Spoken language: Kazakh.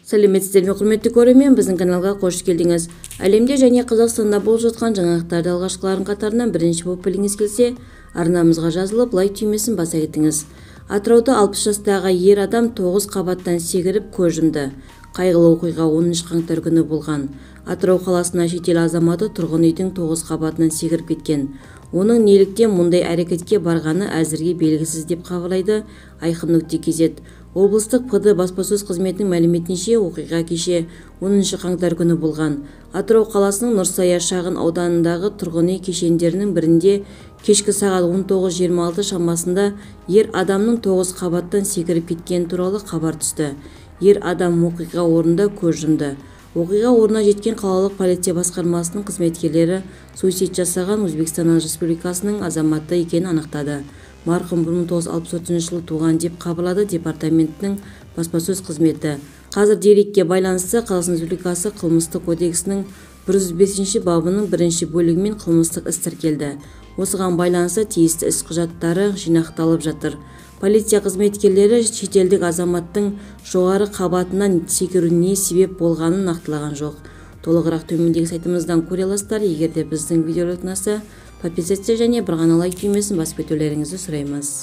Сәлеметсіздер ме, құрметті көрермен, біздің каналға қош келдіңіз. Әлемде және Қазақстанда болып жатқан жаңалықтарды алғашқылардың қатарынан бірінші болып білгіңіз келсе, арнамызға жазылып, лайк түймесін баса кетіңіз. Атырауда 60 жастағы ер адам 9 қабаттан секіріп көз жұмды. Қайғылы оқиға 10 қаңтар күні болған. Атырау қаласына шетел азаматы тұрғын үйдің 9 қабатынан секіріп кеткен. Оның неліктен мұндай әрекетке барғаны әзірге белгісіз, деп хабарлайды Айқын.kz. Облыстық ПД баспасөз қызметінің мәліметінше, оқиға кеше 10 қаңтар күні болған. Атырау қаласының Нұрсая шағын ауданындағы тұрғын үй кешендерінің бірінде кешкі сағат 19:26 шамасында ер адамның 9 қабаттан секіріп кеткені туралы хабар түсті. Ер адам оқиға орнында көз жұмды. Оқиға орнына жеткен қалалық полиция басқармасының қызметкерлері суицид жасаған Өзбекстан Республикасының азаматы екенін анықтады. Марқұм 1964 жылы туған, деп хабарлады департаментінің баспасөз қызметі. Қазір дерекке байланысты Қазақстан Республикасы Қылмыстық кодексінің 105 бабының бірінші бөлігімен қылмыстық іс тіркелді. Осыған байланысты тиісті іс құжаттары жинақталып жатыр. Полиция қызметкерлері шетелдік азаматтың жоғары қабатынан секіруіне себеп болғанын нақтылаған жоқ. Толығырақ төмендегі сайтымыздан көре аласыздар. Егер де біздің видеоролик ұнаса, подписаться және бір ғана лайк түймесін басып кетулеріңізді сұраймыз.